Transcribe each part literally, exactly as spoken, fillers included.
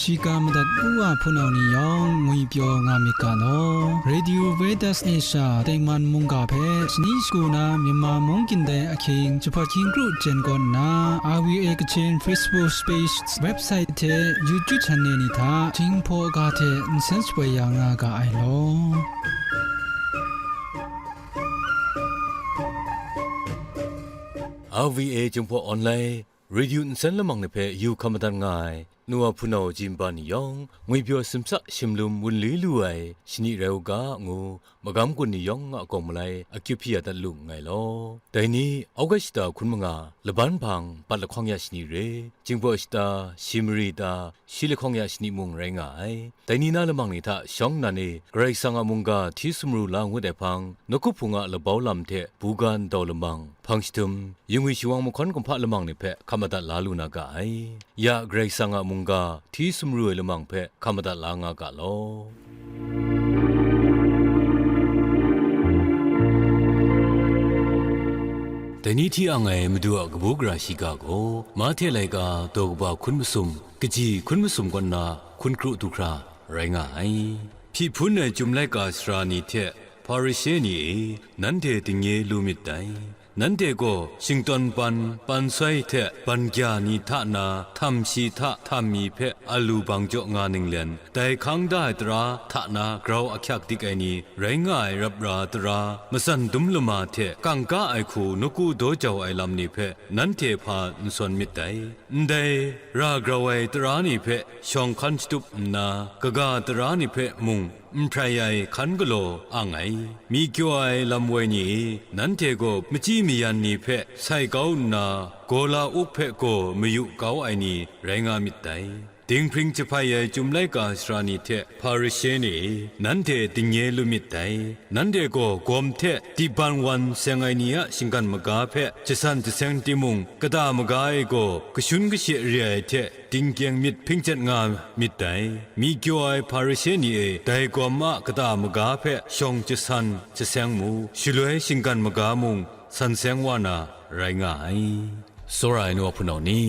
Shiga madat u wa hpunau ni yawng ngwipyaw nga myit ga law. Radio Veritas Asia tengman mungga hpe shani shagu na Myanmar mungkan dai ahkying jahpat hkying kru jen kaw nna, R V A Kachin Facebook page, website hte YouTube channel ni hta Jinghpaw ga hte nsen shapoi ya nga ga ai law. R V A Jinghpaw Online Radio nsen lamang ni hpe yu hkam madat nga ai, nu wa hpunau ji nba ni yawng, ngwipyaw simsa shimlum wunli lu ai shani rai u ga, ngu magam gun ni yawng a kawng malai akyu hpyi ya dat lu nngai law. Dai ni, August shata hkun manga, laban hpang, bat lahkawng ya shani re, Jinghpaw shata, shi mari ta, shi lahkawng ya shani mung rai nga ai. Dai ni na lamang ni hta shawng nnan e, Karai Kasang a mungga hti sumru la ngut ai hpang, nawku hpung a labau lam hte buga ndau lamang, hpang jahtum, yingwi shawang mahkawn kumhpa lamang ni hpe hkam madat la lu na ga ai. Ya Karai Kasang a mungga hti sumru ai lamang hpe hkam madat la nga ga law. Dai ni hti ang ai Madu a kabu gara shiga gaw, Mahte laika daw kaba hkun masum, kaji hkun masum kaw nna hkun kru du hkra rai nga ai. Hpyi hpun ai Chyum laika sara ni hte Hparishe ni e, nanhte dingnye lu myit dai. Nanhte gaw shingtawn pan, pan soi hte ban gya ni hta na, htam shi hta htam mi hpe alu bang jaw nga ninglen, dai hkang da ai tara hta na grau ahkyak dik ai ni, rai nga ai rap ra tara, matsan dum lama hte kangka ai hku nawku daw jau ai lam ni hpe nanhte hpa n sawn myit dai. Ndai ra grau ai tara ni hpe shawng hkan shatup nna, kaga tara ni hpe mung n hprai ai hkan galaw ang ai. Myi kyaw ai lam woi ni e, nanhte gaw machyi mayan ni hpe sai kau nna, gaw la up hpe gaw mayu kau ai ni rai nga myit dai. Dinghpring jahpai ai Chyum laika sara ni hte Hparishe ni e, nanhte dingnye lu myit dai. Nanhte gaw gawm hte diban wan seng ai ni a shinggan maga hpe jasan jaseng timung, kata maga e gaw kashun kashe re ai hte, tingkyeng myit hpingchyet nga myit dai. Myi kyaw ai Hparishe ni e, dai gawm a kata maga hpe shawng jasan jaseng mu, shaloi shinggan maga mung san seng wa na rai nga ai. Tsawra ai nu wa hpunau ni,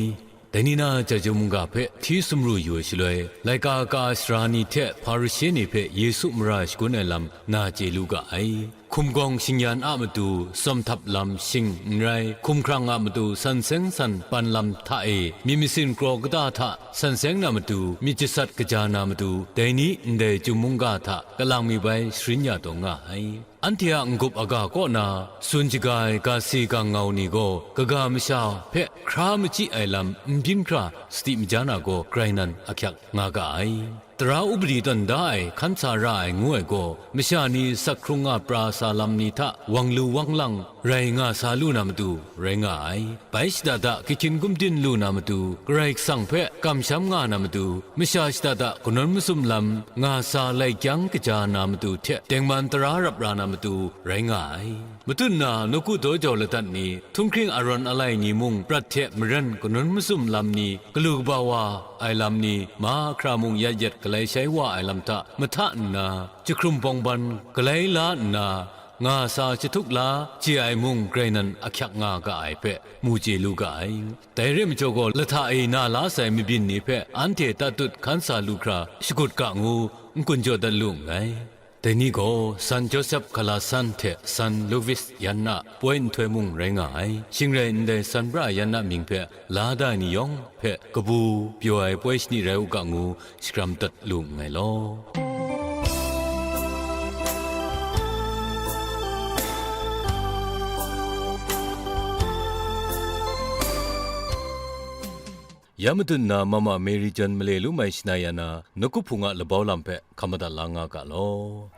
dai ni na Chyeju mungga hpe hti sumru yu ai shaloi, laika ka ai sara ni hte Hparishe ni hpe Yesu mara shagun ai lam na chye lu ga ai. Hkum gawng shingyan a matu tsawm htap lam shing n rai, hkumhkrang a matu san seng san pan lam hta e, myit masin kraw kata hta san seng na matu, myit jasat kaja na matu, dai ni ndai Chyum mungga hta kalang mi bai sharin ya taw nga ai. Anhte a n-gup aga kaw na tsun shaga ai ga si ga ngau ni gaw, kaga masha hpe hkra machyi ai lam n byin hkra sadi maja na gaw, grai nan ahkyak nga ga ai. Tara upadi tawn da ai hkan sa ra ai ngu ai gaw, masha ni sak hkrung nga pra sa lam ni hta wang lu wang lang rai nga sa lu na matu rai nga ai. Bai shada da kahkyin gumdin lu na matu, Karai Kasang hpe kamsham nga na matu, masha shada da kanawn masum lam nga sa lai kyang kaja na matu hte tengman tara rap ra na matu rai nga ai. Matut na nawku daw jau ladat ni, htunghkring arawn alai ni mung prat hte maren kanawn masum lam ni, galu kaba wa ai lam ni, mahkra mung yat yat galai shai wa ai lam hta mahta nna, jahkrum bawng ban galai la nna, nga sa jahtuk la chye ai mung grai nan ahkyak nga ga ai hpe mu chye lu ga ai. Dai re majaw gaw, lahta e na la sai mabyin ni hpe anhte tatut hkan sa lu hkra shagut ga ngu n-gun jaw dat lu nngai. Dai ni gaw, San Josep Kalasan hte San Louis yan a poi nhtoi mung rai nga ai. Shing rai ndai San Pra yan a mying hpe la da ai ni yawng hpe kabu pyaw ai poi shani rai u ga ngu shakram dat lu nngai law. Ya matut nna Mama Mary John male lu mai shana ya na, nawku hpung a labau lam hpe hkam madat la nga ga law.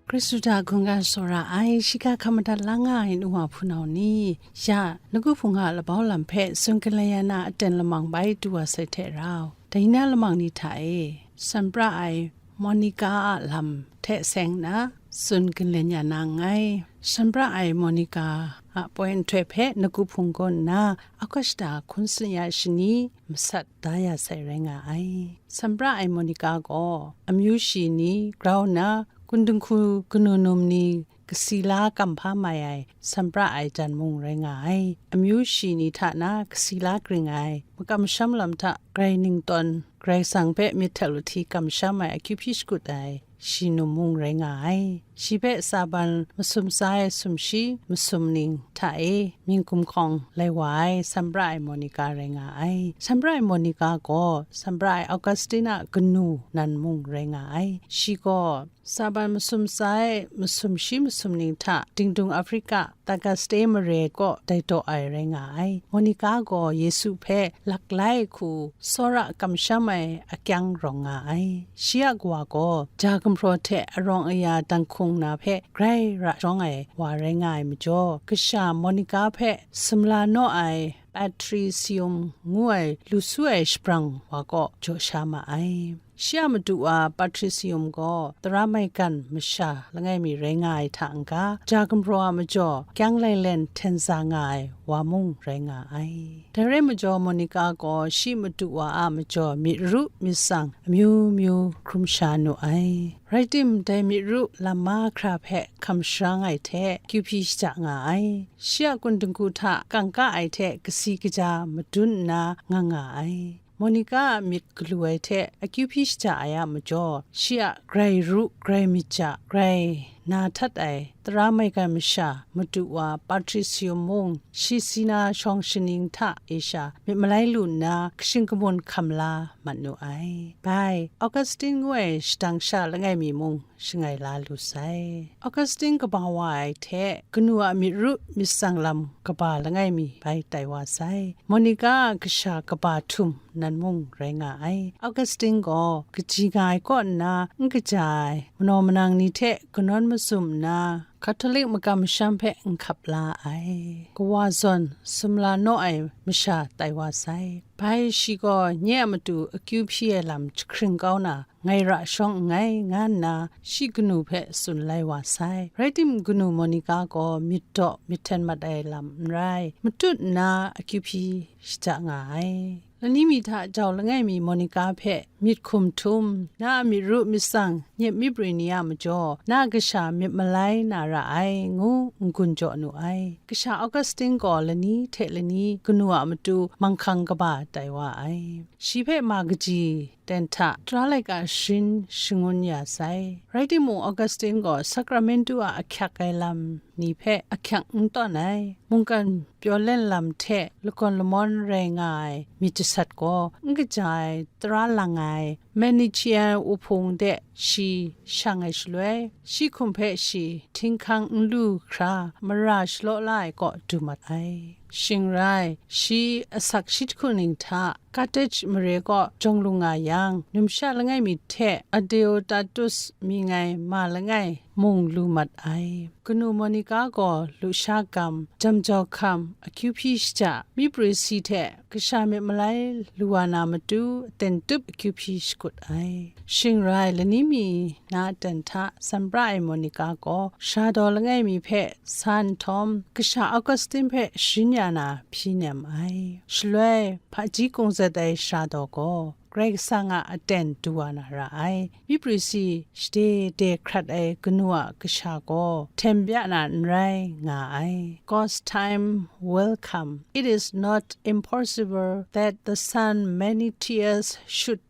Hkristu hta hkungga tsawra ai, shiga hkam madat la nga ai nu wa hpunau ni, ya, nawku hpung a labau lam hpe tsun galai ya na aten lamang bai du wa sai hte rau, dai na lamang ni hta e, san pra ai Monica a lam hte seng na, tsun galen ya na nngai. Shanpra ai Monica a poi nhtoi hpe nagu hpung kaw nna, August hkun tsun ya shani masat da ya sai rai nga ai. Shanpra ai Monica gaw amyu shi ni grau nna, kun dinghku kanu num ni kasi la kamhpa mai ai shanpra ai jan mung rai nga ai. Amyu shi ni hta na kasi la gring ai, makam masham lam hta grai ningtawn, Karai Kasang hpe myit hta lahti kamsham ai akyu hpyi shakut ai shi num mung rai nga ai. Shi hpe Saban masum tsa ai sumshi masum ning hta e mying gumhkawng lai wa ai shanpra ai Monica rai nga ai. Shanpra ai Monica gaw shanpra ai Augustine a kanu nan mung rai nga ai. Shi gaw Saban masum tsa ai masum shi masum ning hta dingdung Afrika, Tagaste mare kaw dai daw ai rai nga ai. Monica gaw Yesu hpe laklai hku tsawra kamsham ai akyang rawng nga ai. Shi a kawa gaw ja gumhpraw hte arawng aya danghkung na hpe grai ra shawng ai wa rai nga ai majaw, kasha Monica hpe sumla naw ai Patricium ngu ai lu su ai shabrang wa kaw jaw sha ma ai. Shi a madu wa Patricium gaw tara maigan masha langai mi rai nga ai hta n-ga, ja gumhpraw a majaw kyang lailen hten za nga ai wa mung rai nga ai. Dai rai majaw, Monica gaw shi madu wa a majaw myit ru myit tsang amyu myu hkrum sha nu ai. Rai tim, dai myit ru lam mahkra hpe hkam sharang ai hte akyu hpyi shaja nga ai. Shi a kun dinghku hta kangka ai hte kasi kaja madun nna nga nga ai. Monica a myit galu ai hte akyu hpyi shaja ai a majaw, shi a grai ru, grai myit ja, grai na htat ai tara maigan masha madu wa Patricium mung, shi si na shawng shaning hta e sha myit malai lu nna, kashing kamun hkam la mat nu ai. Bai, Augustine ngu ai shadang sha langai mi mung shangai la lu sai. Augustine kaba wa ai hte kanu a myit ru myit tsang lam kaba langai mi bai tai wa sai. Monica a kasha kaba htum nan mung rai nga ai. Augustine gaw kaji nga ai kaw nna n kaja ai manaw manang ni hte kanawn mazum nna, Catholic makam masham hpe n hkap la ai. Kawa zawn sumla naw ai masha tai wa sai. Bai shi gaw nye a matu akyu hpyi ai lam jahkring kau na, ngai ra shawng nngai, nga nna shi kanu hpe tsun lai wa sai. Rai timung, kanu Monica gaw myit daw myit hten mat ai lam n rai, matut nna akyu hpyi shaja nga ai. Lani mi hta jau langai mi Monica hpe myit hkum htum, na a myit ru myit tsang nyep myiprwi ni a majaw, na a kasha myit malai na ra ai, ngu n-gun jaw nu ai. Kasha Augustine gaw lani hte lani kanu a matu manghkang kaba tai wa ai. Shi hpe ma kaji ten hta tara laika sharin shangun ya sai. Rai timung, Augustine gaw Sacramento a ahkyak ai lam ni hpe ahkyak n tawn ai. Mungkan pyaw len lam hte lagawn lamawn rai nga ai myit jasat gaw n kaja ai tara lang ai Manichaean wuhpung de shi shang ai shaloi, shi hkum hpe shi htinghkang n lu hkra mara shalaw la ai kaw du mat ai. Shing rai, shi asak shi jahku ning hta Carthage mare kaw jawng lu nga yang, numsha langai mi hte Adeodatus mying ai ma langai mung lu mat ai. Kanu Monica gaw lusha gam, jam jau hkam, akyu hpyi shaja, myiprwi si hte kasha myit malai lu wa na matu, aten tup akyu hpyi shakut ai. Shing rai, lani mi na ten hta Sambra ai Monica gaw sha daw langai mi hpe sa nhtawm, kasha Augustine hpe sharin ya na hpyi nem ai. Shaloi, hpaji kungzat ai sha daw gaw Karai Kasang a aten du wa na ra ai. Myiprwi si shade de hkrat ai kanu a kasha gaw htem bya na n rai nga ai. God's time will come. It is not impossible that the son many tears should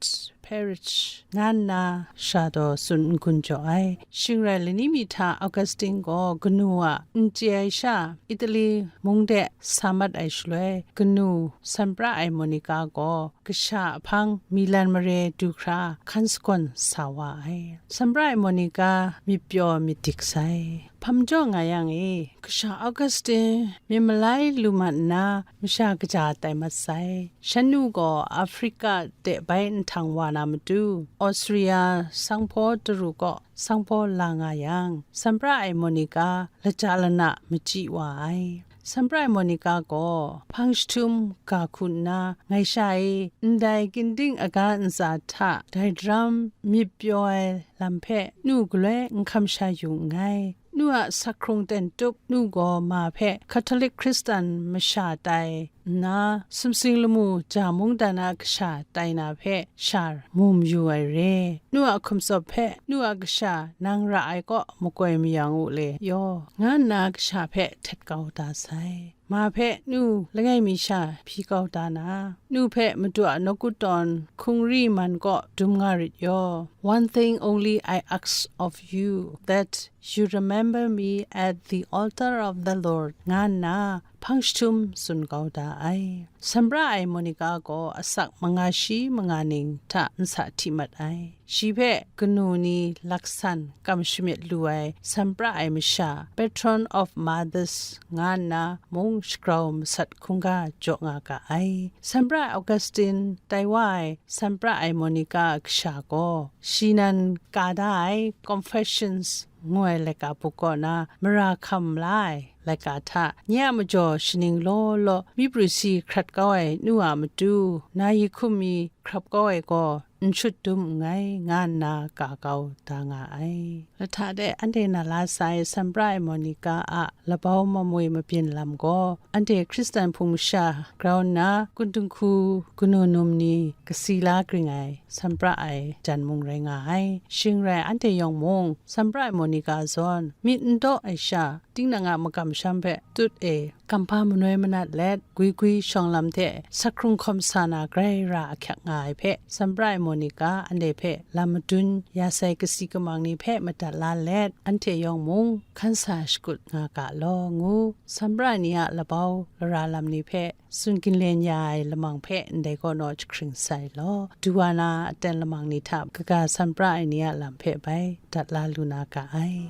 perish, nga nna sha daw tsun n-gun jaw ai. Shing rai, lani mi hta Augustine gaw kanu a n chye ai sha, Italy mung de sa mat ai shaloi, kanu Sambra ai Monica gaw kasha ahpang Milan mare du hkra hkan sagawn sa wa ai. Sambra ai Monica myit pyaw myit dik sai. Hpam jaw nga yang e, kasha Augustine myit malai lu mat nna, masha kaja tai mat sai. Shan nu gaw Afrika de bai nhtang wa na matu, Austria sanghpaw daru kaw sanghpaw la nga yang, Sambra ai Monica laja lana machyi wa ai. Sambra ai Monica gaw hpang jahtum ga hku nna, ngai sha e, ndai ginding aga ntsa hta dai daram myit pyaw ai lam hpe nu galoi n hkam sha yu nngai. nu a sakhkrung ten tup, nu gaw ma hpe Catholic Hkristan masha tai nna, sumsing lamu ja mungdan a kasha tai na hpe sha mu mayu ai re. Nu a hkum tsawp hpe, nu a kasha nang ra ai kaw makoi mayang u le yaw, nga nna kasha hpe htet kau da sai. Ma hpe nu langai mi sha hpyi kau da na, nu hpe Madu a nawku tawn hkungri man kaw dum nga rit yaw. One thing only I ask of you, that you remember me at the altar of the Lord, nga nna hpang jahtum tsun kau da ai. Sambra ai Monica gaw asak manga shi manga ning hta nsa hti mat ai. Shi hpe kanu ni laksan kam shamyet lu ai sambra ai masha, Patron of Mothers, nga nna mung shagrau masat hkungga jaw nga ga ai. Sambra ai Augustine tai wa ai sambra ai Monica a kasha gaw, shi nan ka da ai Confessions ngu ai laika buk kaw na mara hkam la ai laika hta, nye a majaw shaning law law myi pru si hkrat kau ai nu a matu, na yi hkum mi hkrap kau ai gaw n shut dum nngai, nga nna ka kau da nga ai. Lahta de anhte na la sa ai sambra ai Monica a labau mamoi mabyin lam gaw, anhte Hkristan hpung masha grau nna, kun dinghku kanu num ni kasi la gring ai sambra ai jan mung rai nga ai. Shing rai anhte yawng mung, sambra ai Monica zawn myit n daw ai sha, tinang a magam sham hpe tut e, kamhpa manoi manat let, gwi gwi shawng lam hte sakhkrung hkawm sa na grai ra ahkyak nga ai hpe, sambra ai Monica anhte hpe lam madun ya sai kasi kamang ni hpe madat la let, anhte yawng mung hkan sa shakut nga ga law, ngu sambra ni a labau lara lam ni hpe tsun ginlen ya ai lamang hpe ndai kaw naw jahkring sai law, du wa na aten lamang ni hta kaga sambra ai ni a lam hpe bai dat la lu na ga ai.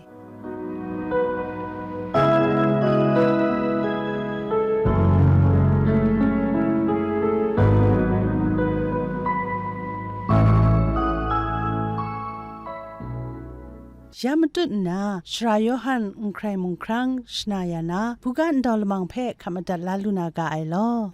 Ya matut nna, Sara Yawhan n hkrai mung hkrang shana ya na, buga ndau lamang hpe hkap madat la lu na ga ai law.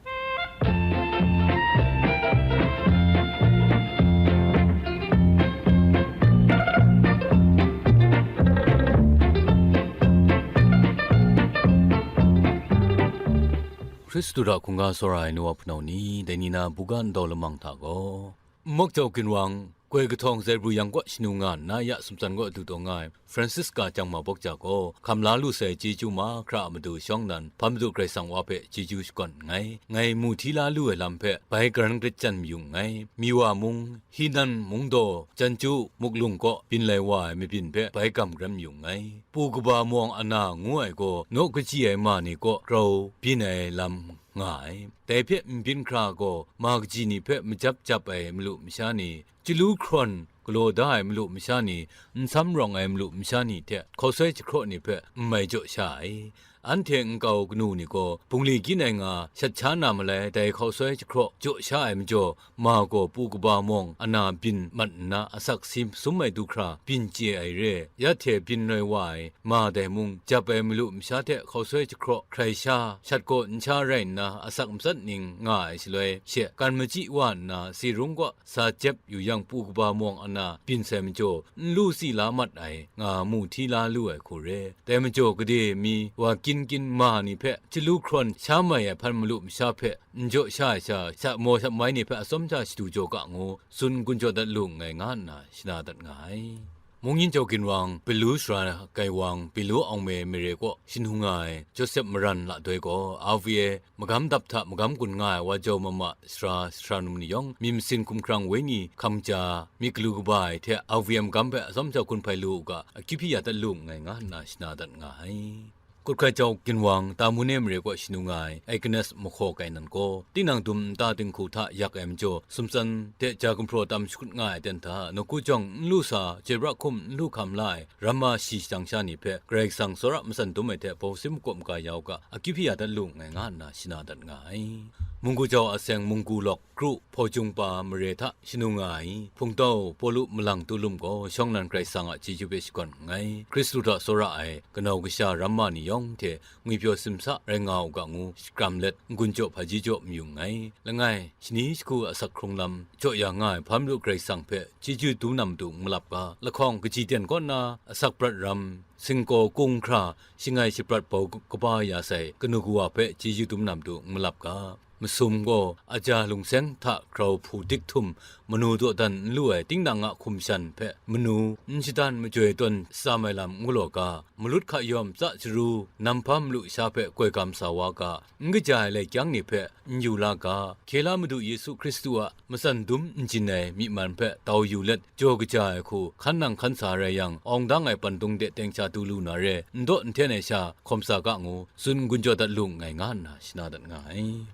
Hkristu hta hkungga tsawra ai nu wa hpunau ni, dai ni na buga ndau lamang hta gaw, Nmawk jau ginwang, koi kahtawng zaibru yang kaw shanu nga nna ya sumtsan kaw du taw nga ai Francisca chyang ma bawk ja gaw, hkam la lu sai chyeju mahkra a matu shawng nan, hpa madu Karai Kasang wa hpe chyeju shakawn nngai. Ngai mu hti la lu ai lam hpe bai karan grit jan mayu nngai. Mi wa mung, Hinan mungdaw, Chyanchyu muklung kaw byin lai wa ai mabyin hpe bai gam karen mayu nngai. Pu kaba mawng ana ngu ai gaw, naw kaji ai ma ni kaw grau byin ai lam nga ai. Dai hpe nbyin hkra gaw, ma kaji ni hpe majap jap ai malu masha ni, chyalu hkrawn galaw da ai malu masha ni, nsam rawng ai malu masha ni hte hkausoi jahkraw ni hpe n mai jaw sha ai. Anhte nkau kanu ni gaw bungli kyin ai nga shat sha na malai, dai hkausoi jahkraw jaw sha ai majaw, ma gaw pu kaba mawng ana byin mat nna asak si sum ai du hkra byin chye ai re. Ya hte byin rai wa ai ma dai mung, jap ai malu masha hte hkausoi jahkraw hkrai sha, shat kaw n sha rai nna asak matsat ning nga ai shaloi she, kan machyi wa nna si rung kaw sa jep yu yang, pu kaba mawng ana byin sai majaw, n lu si la mat ai nga mu hti la lu ai hku re. Dai majaw, gade mi wa kyin kyin ma ni hpe chyalu hkrawn sha mai ai hpan malu masha hpe n jaw sha ai sha, sha maw sha mai ni hpe atsawm sha shadu jaw ga ngu, tsun n-gun jaw dat lu nngai, nga nna shana dat nga ai. Mungyin jau ginwang, Belu sara gaiwang, Belu Awngme Mare kaw shanu nga ai Josep Maran la doi gaw, R V A magam dap hta magam gun nga ai wa jau mama sara, sara num ni yawng, myit masin hkumhkrang wenyi hkam ja, myit galu kaba ai hte R V A magam hpe atsawm jau hkun hpai lu u ga, akyu hpyi ya dat lu nngai, nga nna shana dat nga ai. Kut hkai jau ginwang, Tamune mare kaw shanu nga ai Agnes mahkaw kai nan gaw, tinang dum nta dinghku hta yak ai majaw, sumtsan de ja gumhpraw tam shakut nga ai aten hta, nawku jawng n lu sa, chyoi pra hkum n lu hkam la ai, ramma shi shadang sha ni hpe Karai Kasang tsawra matsan dum ai hte, bawsim makaw maga ya u ga, akyu hpyi ya dat lu nngai, nga nna shana dat nga ai. Munggu jau aseng, Munggu lawk, Kru, Hpaw Jung pa mare hta shanu nga ai, Hpungtau, Pawlu malang tulum gaw shawng nan Karai Kasang a chyeju hpe shakawn nngai. Hkristu hta tsawra ai kanau kasha ramma ni yawng hte ngwipyaw simsa rai nga u ga ngu shakram let, n-gun jaw hpaji jaw mayu nngai. Langai, shani jahku asak hkrung lam jaw ya nga ai hpa malu Karai Kasang hpe chyeju dum na matu n malap ga, lahkawng kaji ten kaw nna asak prat ram, singkaw kunghkra, shangai shaprat bau kaba ya sai kanu kawa hpe chyeju dum na matu n malap ga. Masum gaw aja lungseng hta grau hpu dik htum, manu dawdan n lu ai tinang a hkum shan hpe manu n shadan majoi tawn tsam ai lam n galaw ga, malut hka yawm tsa chyaru, nam hpa malu sha hpe koi gam sa wa ga, n kaja ai lai kyang ni hpe n yu la ga, hkye la Madu Yesu Hkristu a matsan dum n jin ai myi man hpe tau yu let, jaw kaja ai hku hkan nang hkan sa rai yang, awng dang ai pandung de teng sha du lu na re, n daw n hten ai sha hkawm sa ga ngu, tsun n-gun jaw dat lu nngai nga nna shana dat nga ai.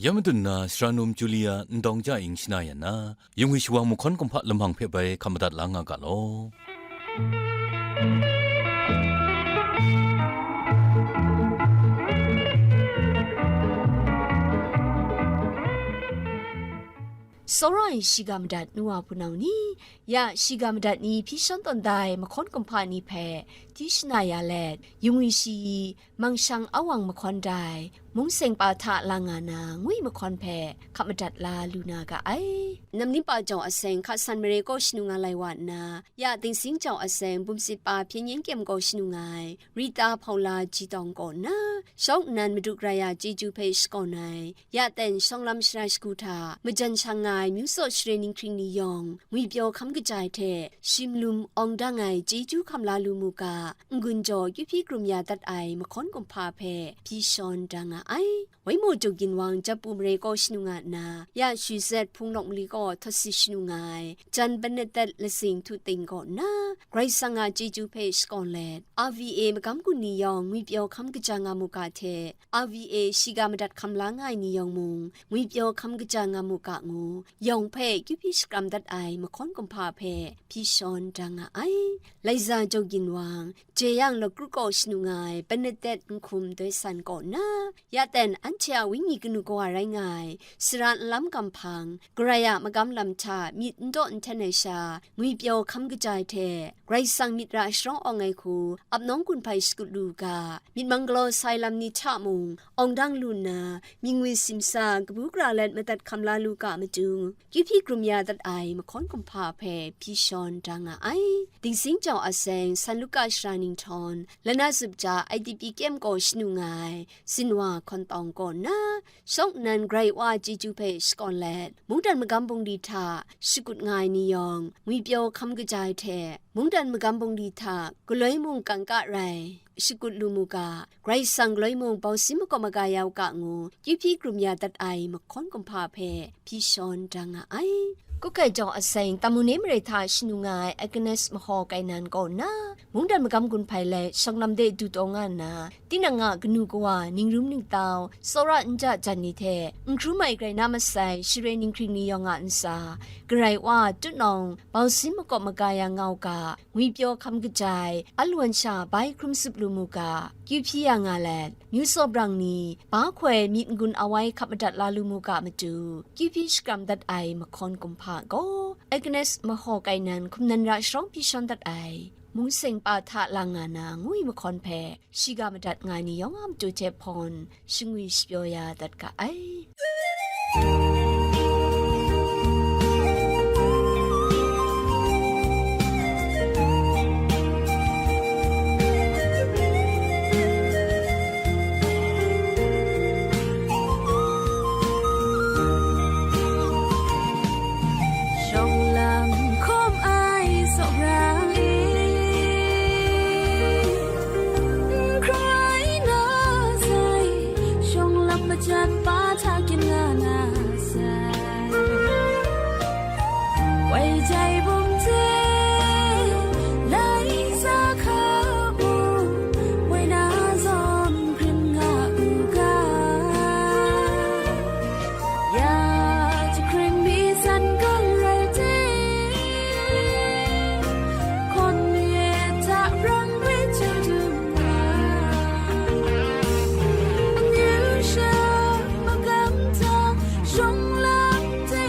Ya madun na, sara num Julia n dawng ja ing shana yan na, yung ai shawang mahkawn kumhpa lamang hpe bai hkam madat la nga ga law. Tsawra ai shiga madat nu wa hpunau ni, ya shiga madat ni hpyi shawn tawn da ai mahkawn kumhpa ni hpe hti shana ya let, yung ai shi i, mangshang awang mahkawn dai, mung seng pa hta lang nga na ngwi mahkawn hpe hkap madat la lu na ga ai. Namning pa jau aseng hka san mare kaw shanu nga lai wa nna, ya dingsing jau aseng bumsit pa hpyen yen kyem kaw shanu nga ai, Rita Hpaula Jitawng kaw nna, shawng nnan Madu Karai a chyeju hpe shakawn ai, ya ten shawng lam shara shagu hta majan shang nga ai myu tsaw share ninghkring ni yawng, ngwipyaw hkam kaja ai hte shimlum awng dang ai chyeju hkam la lu mu ga, n-gun jaw kyu hpyi krum ya dat ai mahkawn kumhpa hpe hpyi shawn da nga ai. Waimu Juk Ginwang Japu mare kaw shanu nga nna, ya Shuzet Hpung Lawk Mali kaw htawt si shanu nga ai, Jan Bernadette Lasing Htu Ting kaw nna, Karai Kasang a chyeju hpe shakawn let, R V A magam gun ni yawng ngwipyaw hkam kaja nga mu ga hte, R V A shiga madat hkam la nga ai ni yawng mung, ngwipyaw hkam kaja nga mu ga ngu, yawng hpe kyu hpyi shakram dat ai mahkawn kumhpa hpe hpyi shawn da nga ai. Laiza Jaw Ginwang, Jeyang Lagru kaw shanu nga ai Bernadette Nhkum Doi San kaw nna, ya ten anhte a wenyi kanu kawa rai nga ai, sara nlam kamhpang, Karai a magam lam hta myit n daw n hten ai sha, ngwipyaw hkam kaja ai hte, Karai Kasang myit ra sharawng awng ai hku, ap nawng gun hpai shakut lu u ga, myit mang galaw sai lam ni hta mung, awng dang lu nna, mying ngwi simsa, kabu gara let madat hkam la lu ga matu, kyu hpyi krum ya dat ai mahkawn kumhpa hpe hpyi shawn da nga ai. Dingsing jau aseng, San Luka shara ninghtawng, Lana Zup ja, I D P kyem kaw shanu nga ai, Zinwa Hkawn Tawng kaw nna, shawng nnan Karai Wa a chyeju hpe shakawn let, mungdan magam bungli hta shakut nga ai ni yawng, ngwipyaw hkam kaja ai hte, mungdan magam bungli hta galoi mung kangka rai shakut lu mu ga, Karai Kasang galoi mung bau sin makawp maga ya u ga ngu, kyu hpyi krum ya dat ai mahkawn kumhpa hpe hpyi shawn da nga ai. Kukai jaw aseng, Tamune mare hta shanu nga ai Agnes Mahaw Kainan kaw nna, mungdan magam gun hpai let, shawng lam de du taw nga nna, tinang a kanu kawa, ningrum ningtau, tsawra n ja jan ni hte, n hkrum ai grai na masai, share ninghkring ni yawng a ntsa, Karai Wa a tutnawng, bau sin makawp maga ya nga u ga, ngwipyaw hkam kaja ai, alawan sha bai hkrum tsup lu mu ga, kyu hpyi ya nga let, myu tsaw brang ni, ba hkoi myit n-gun awai hkap madat la lu mu ga matu, kyu hpyi shakram dat ai mahkawn kumhpa gaw, Agnes Mahaw Kainan hkum nan ra sharawng hpyi shawn dat ai, mung seng pa hta lang nga na ngwi mahkawn hpe, shiga madat nga ai ni yawng a matu hte hpawn, shangwi shapyaw ya dat ga ai. Shawng lam hkawm ai tsawra e, n hkrai na sai, shawng lam majan pa hta kyin nga na sai. Wai jai bum hte, lai sa hka mung, wai na zawn grin nga u ga. Ya jahkring mi san gang rai te, hkawn mi hta rang rai chyu dum na, amyu sha magam hta shawng lam hte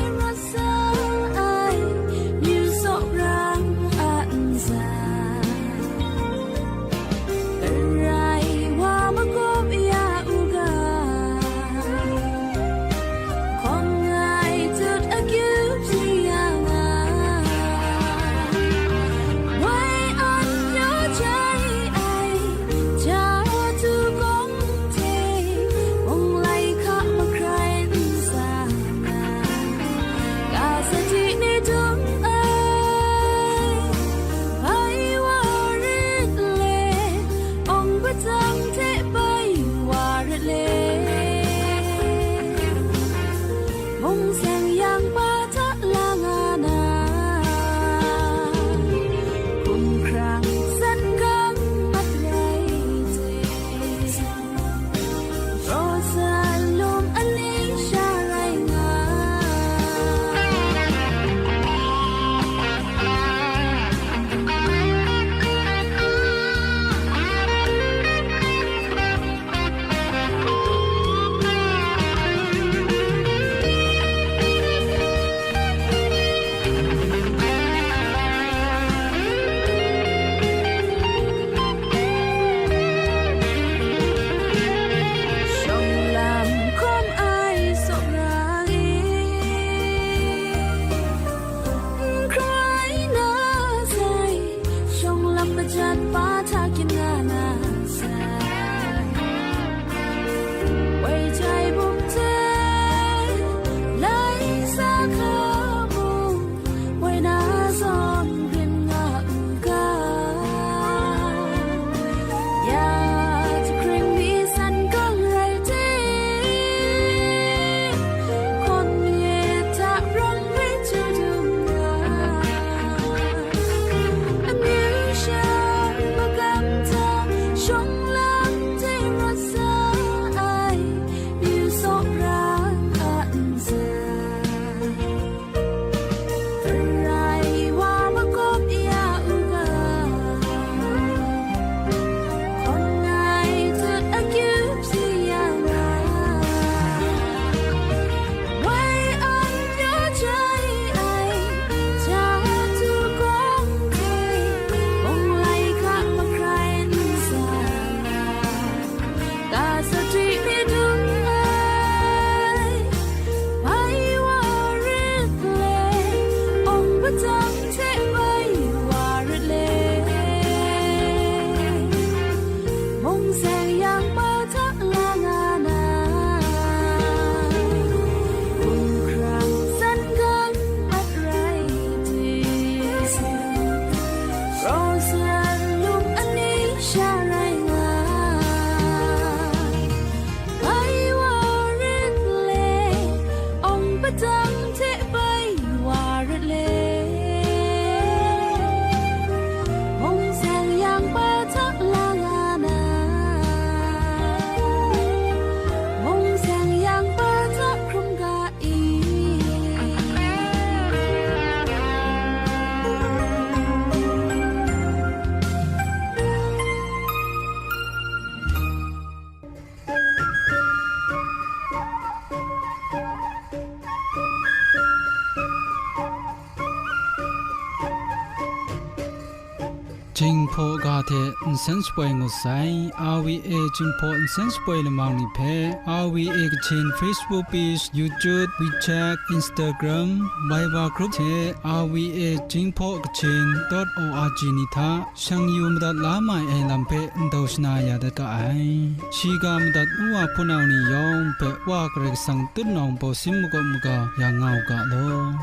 Jinghpaw ga hte nsen shapoi ngut sai. R V A Jinghpaw nsen shapoi lamang ni hpe R V A Kachin Facebook page, YouTube, WeChat, Instagram, Viber group hte R V A Jinghpaw Kachin dot O R G ni hta shang yu madat la mai ai lam hpe ndau shana ya dat ga ai. Shiga madat nu wa hpunau ni yawng hpe Wa Karai Kasang tutnawng bawsin magawp maga yang nga u ga law.